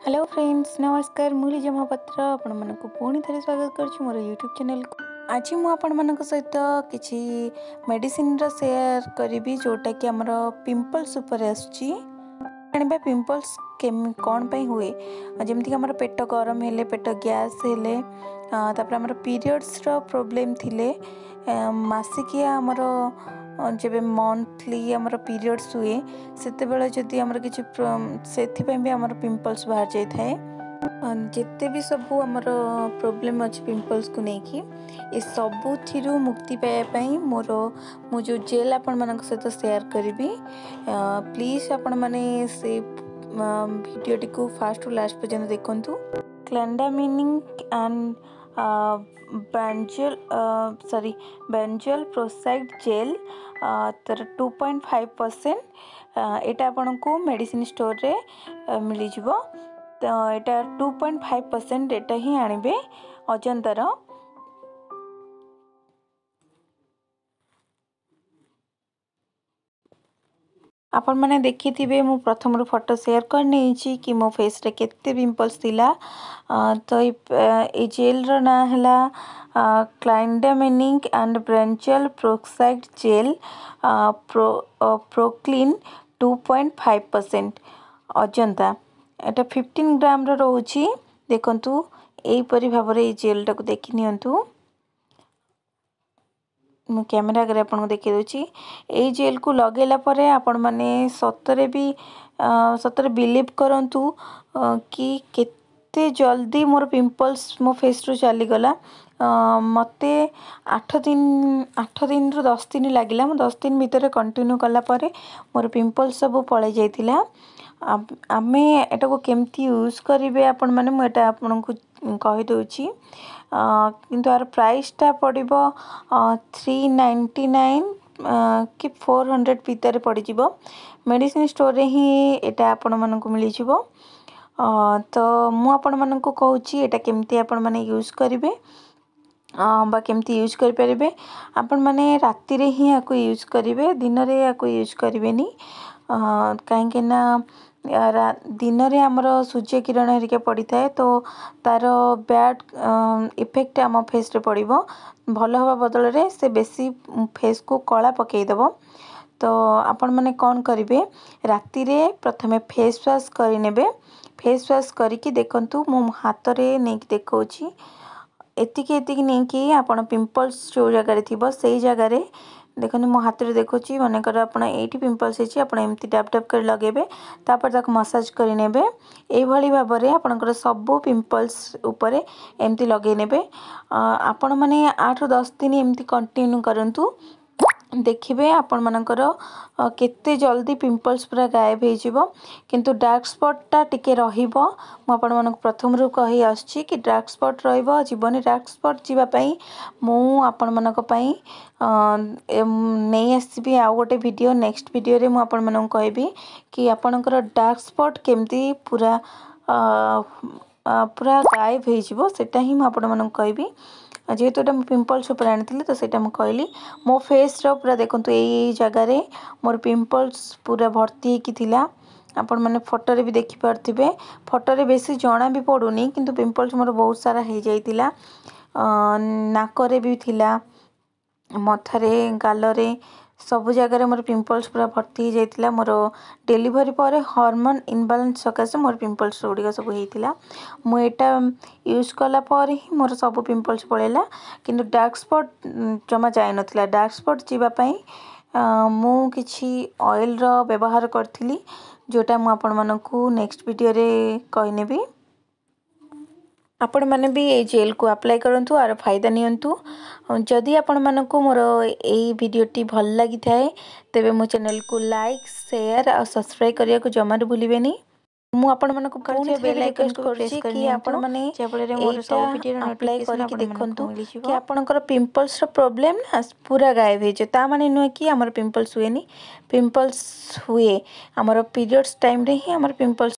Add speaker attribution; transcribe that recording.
Speaker 1: Hello friends, ନମସ୍କାର। ମୁଁ ଲିଜା ମହାପାତ୍ର ଆପଣମାନଙ୍କୁ ପୁଣି ଥରେ ସ୍ୱାଗତ କରୁଛି ମୋର ୟୁଟ୍ୟୁବ୍ ଚ୍ୟାନେଲକୁ। ଆଜି ମୁଁ ଆପଣମାନଙ୍କ ସହିତ କିଛି ମେଡ଼ିସିନର ସେୟାର କରିବି, ଯେଉଁଟାକି ଆମର ପିମ୍ପଲ୍ସ ଉପରେ ଆସୁଛି। ଜାଣିବା ପିମ୍ପଲ୍ସ କ'ଣ ପାଇଁ ହୁଏ। ଯେମିତିକି ଆମର ପେଟ ଗରମ ହେଲେ, ପେଟ ଗ୍ୟାସ୍ ହେଲେ, ତାପରେ ଆମର ପିରିୟଡ଼୍ସର ପ୍ରୋବ୍ଲେମ୍ ଥିଲେ, ମାସିକିଆ ଆମର ଯେବେ ମନ୍ଥଲି ଆମର ପିରିୟଡ଼୍ସ ହୁଏ, ସେତେବେଳେ ଯଦି ଆମର କିଛି, ସେଥିପାଇଁ ବି ଆମର ପିମ୍ପଲ୍ସ ବାହାରି ଯାଇଥାଏ। ଯେତେ ବି ସବୁ ଆମର ପ୍ରୋବ୍ଲେମ୍ ଅଛି ପିମ୍ପଲ୍ସକୁ ନେଇକି, ଏ ସବୁଥିରୁ ମୁକ୍ତି ପାଇବା ପାଇଁ ମୋର ମୁଁ ଯେଉଁ ଜେଲ୍ ଆପଣମାନଙ୍କ ସହିତ ସେୟାର କରିବି, ପ୍ଲିଜ୍ ଆପଣମାନେ ସେ ଭିଡ଼ିଓଟିକୁ ଫାଷ୍ଟରୁ ଲାଷ୍ଟ ପର୍ଯ୍ୟନ୍ତ ଦେଖନ୍ତୁ। Clindamycin and benzoyl sorry benzoyl peroxide gel ତାର 2.5%। ଏଇଟା ଆପଣଙ୍କୁ ମେଡ଼ିସିନ ଷ୍ଟୋରରେ ମିଳିଯିବ। ତ ଏଇଟା 2.5%, ଏଇଟା ହିଁ ଆଣିବେ ଅଜନ୍ତାର। ଆପଣମାନେ ଦେଖିଥିବେ, ମୁଁ ପ୍ରଥମରୁ ଫଟୋ ସେୟାର କରିନେଇଛି କି ମୋ ଫେସ୍ରେ କେତେ ପିମ୍ପଲ୍ସ ଥିଲା। ତ ଏଇ ଜେଲ୍ର ନାଁ ହେଲା clindamycin and benzoyl peroxide gel Proclean 2.5% Ajanta. ଏଇଟା 15 ଗ୍ରାମର ରହୁଛି। ଦେଖନ୍ତୁ, ଏଇପରି ଭାବରେ ଏଇ ଜେଲ୍ଟାକୁ ଦେଖି ନିଅନ୍ତୁ। ମୁଁ କ୍ୟାମେରା ଆଗରେ ଆପଣଙ୍କୁ ଦେଖାଇ ଦେଉଛି। ଏଇ ଜେଲ୍କୁ ଲଗାଇଲା ପରେ ଆପଣମାନେ ସତରେ ବି ସତରେ ବିଲିଭ୍ କରନ୍ତୁ କି କେତେ ଜଲ୍ଦି ମୋର ପିମ୍ପଲ୍ସ ମୋ ଫେସ୍ରୁ ଚାଲିଗଲା। ମୋତେ 8 ଦିନ, 8 ଦିନରୁ 10 ଦିନ ଲାଗିଲା। ମୁଁ 10 ଦିନ ଭିତରେ କଣ୍ଟିନ୍ୟୁ କଲା ପରେ ମୋର ପିମ୍ପଲ୍ସ ସବୁ ପଳାଇ ଯାଇଥିଲା। ଆମେ ଏଟାକୁ କେମିତି ୟୁଜ୍ କରିବେ ଆପଣମାନେ, ମୁଁ ଏଇଟା ଆପଣଙ୍କୁ କହିଦେଉଛି। କିନ୍ତୁ ଆର ପ୍ରାଇସ୍ଟା ପଡ଼ିବ 399 କି 400 ଭିତରେ ପଡ଼ିଯିବ। ମେଡ଼ିସିନ ଷ୍ଟୋରରେ ହିଁ ଏଇଟା ଆପଣମାନଙ୍କୁ ମିଳିଯିବ। ତ ମୁଁ ଆପଣମାନଙ୍କୁ କହୁଛି ଏଇଟା କେମିତି ଆପଣମାନେ ୟୁଜ୍ କରିବେ ବା କେମିତି ୟୁଜ୍ କରିପାରିବେ। ଆପଣମାନେ ରାତିରେ ହିଁ ୟାକୁ ୟୁଜ୍ କରିବେ, ଦିନରେ ୟାକୁ ୟୁଜ୍ କରିବେନି, କାହିଁକି ନା ଦିନରେ ଆମର ସୂର୍ଯ୍ୟ କିରଣ ହେରିକା ପଡ଼ିଥାଏ, ତ ତା'ର ବ୍ୟାଡ଼୍ ଇଫେକ୍ଟ ଆମ ଫେସ୍ରେ ପଡ଼ିବ। ଭଲ ହେବା ବଦଳରେ ସେ ବେଶୀ ଫେସ୍କୁ କଳା ପକାଇଦେବ। ତ ଆପଣମାନେ କ'ଣ କରିବେ, ରାତିରେ ପ୍ରଥମେ ଫେସ୍ ୱାଶ୍ କରିନେବେ। ଫେସ୍ ୱାଶ୍ କରିକି ଦେଖନ୍ତୁ, ମୁଁ ହାତରେ ନେଇକି ଦେଖାଉଛି, ଏତିକି ଏତିକି ନେଇକି ଆପଣ ପିମ୍ପଲ୍ସ ଯେଉଁ ଜାଗାରେ ଥିବ ସେଇ ଜାଗାରେ, ଦେଖନ୍ତୁ ମୋ ହାତରେ ଦେଖୁଛି, ମନେକର ଆପଣ ଏଇଠି ପିମ୍ପଲ୍ସ ହେଇଛି, ଆପଣ ଏମିତି ଡାବ୍ ଡାବ୍ କରି ଲଗାଇବେ, ତାପରେ ତାକୁ ମସାଜ କରିନେବେ। ଏଇଭଳି ଭାବରେ ଆପଣଙ୍କର ସବୁ ପିମ୍ପଲ୍ସ ଉପରେ ଏମିତି ଲଗାଇ ନେବେ। ଆପଣମାନେ 8ରୁ 10 ଦିନ ଏମିତି କଣ୍ଟିନ୍ୟୁ କରନ୍ତୁ, ଦେଖିବେ ଆପଣମାନଙ୍କର କେତେ ଜଲ୍ଦି ପିମ୍ପଲ୍ସ ପୁରା ଗାୟବ ହେଇଯିବ। କିନ୍ତୁ ଡାର୍କ ସ୍ପଟ୍ଟା ଟିକେ ରହିବ। ମୁଁ ଆପଣମାନଙ୍କୁ ପ୍ରଥମରୁ କହି ଆସୁଛି କି ଡାର୍କ ସ୍ପଟ୍ ରହିବ, ଯିବନି। ଡାର୍କ ସ୍ପଟ୍ ଯିବା ପାଇଁ ମୁଁ ଆପଣମାନଙ୍କ ପାଇଁ ନେଇ ଆସିବି ଆଉ ଗୋଟେ ଭିଡ଼ିଓ। ନେକ୍ସଟ ଭିଡ଼ିଓରେ ମୁଁ ଆପଣମାନଙ୍କୁ କହିବି କି ଆପଣଙ୍କର ଡାର୍କ ସ୍ପଟ୍ କେମିତି ପୁରା ପୁରା ଗାୟବ ହେଇଯିବ, ସେଇଟା ହିଁ ମୁଁ ଆପଣମାନଙ୍କୁ କହିବି। ଯେହେତୁ ଏଇଟା ମୁଁ ପିମ୍ପଲ୍ସ ଉପରେ ଆଣିଥିଲି, ତ ସେଇଟା ମୁଁ କହିଲି। ମୋ ଫେସ୍ର ପୁରା ଦେଖନ୍ତୁ, ଏଇ ଏଇ ଜାଗାରେ ମୋର ପିମ୍ପଲ୍ସ ପୁରା ଭର୍ତ୍ତି ହେଇକି ଥିଲା। ଆପଣମାନେ ଫଟୋରେ ବି ଦେଖିପାରୁଥିବେ। ଫଟୋରେ ବେଶୀ ଜଣା ବି ପଡ଼ୁନି, କିନ୍ତୁ ପିମ୍ପଲ୍ସ ମୋର ବହୁତ ସାରା ହେଇଯାଇଥିଲା। ନାକରେ ବି ଥିଲା, ମଥାରେ, ଗାଲରେ, ସବୁ ଜାଗାରେ ମୋର ପିମ୍ପଲ୍ସ ପୁରା ଭର୍ତ୍ତି ହେଇଯାଇଥିଲା। ମୋର ଡେଲିଭରି ପରେ ହରମୋନ୍ ଇନବାଲାନ୍ସ ସକାଶେ ମୋର ପିମ୍ପଲ୍ସ ଗୁଡ଼ିକ ସବୁ ହେଇଥିଲା। ମୁଁ ଏଇଟା ୟୁଜ୍ କଲା ପରେ ହିଁ ମୋର ସବୁ ପିମ୍ପଲ୍ସ ପଳେଇଲା, କିନ୍ତୁ ଡାର୍କ ସ୍ପଟ୍ ଜମା ଯାଇନଥିଲା। ଡାର୍କ ସ୍ପଟ୍ ଯିବା ପାଇଁ ମୁଁ କିଛି ଅଏଲ୍ର ବ୍ୟବହାର କରିଥିଲି, ଯେଉଁଟା ମୁଁ ଆପଣମାନଙ୍କୁ ନେକ୍ସଟ ଭିଡ଼ିଓରେ କହିନେବି। ଆପଣମାନେ ବି ଏଇ ଜେଲ୍କୁ ଆପ୍ଲାଏ କରନ୍ତୁ, ଆର ଫାଇଦା ନିଅନ୍ତୁ। ଯଦି ଆପଣମାନଙ୍କୁ ମୋର ଏଇ ଭିଡ଼ିଓଟି ଭଲ ଲାଗିଥାଏ, ତେବେ ମୋ ଚ୍ୟାନେଲକୁ ଲାଇକ୍, ସେୟାର ଆଉ ସବସ୍କ୍ରାଇବ୍ କରିବାକୁ ଜମାରୁ ଭୁଲିବେନି। ମୁଁ ଆପଣମାନଙ୍କୁ ପୁଣି ଥରେ ରିକ୍ୱେଷ୍ଟ କରୁଛି କି ଆପଣମାନେ ଏଇଟା ଆପ୍ଲାଏ କରିକି ଦେଖନ୍ତୁ କି ଆପଣଙ୍କର ପିମ୍ପଲ୍ସର ପ୍ରୋବ୍ଲେମ୍ ନା ପୁରା ଗାୟବ ହେଇଯିବ। ତା ମାନେ ନୁହେଁ କି ଆମର ପିମ୍ପଲ୍ସ ହୁଏନି। ପିମ୍ପଲ୍ସ ହୁଏ, ଆମର ପିରିୟଡ଼୍ସ ଟାଇମ୍ରେ ହିଁ ଆମର ପିମ୍ପଲ୍ସ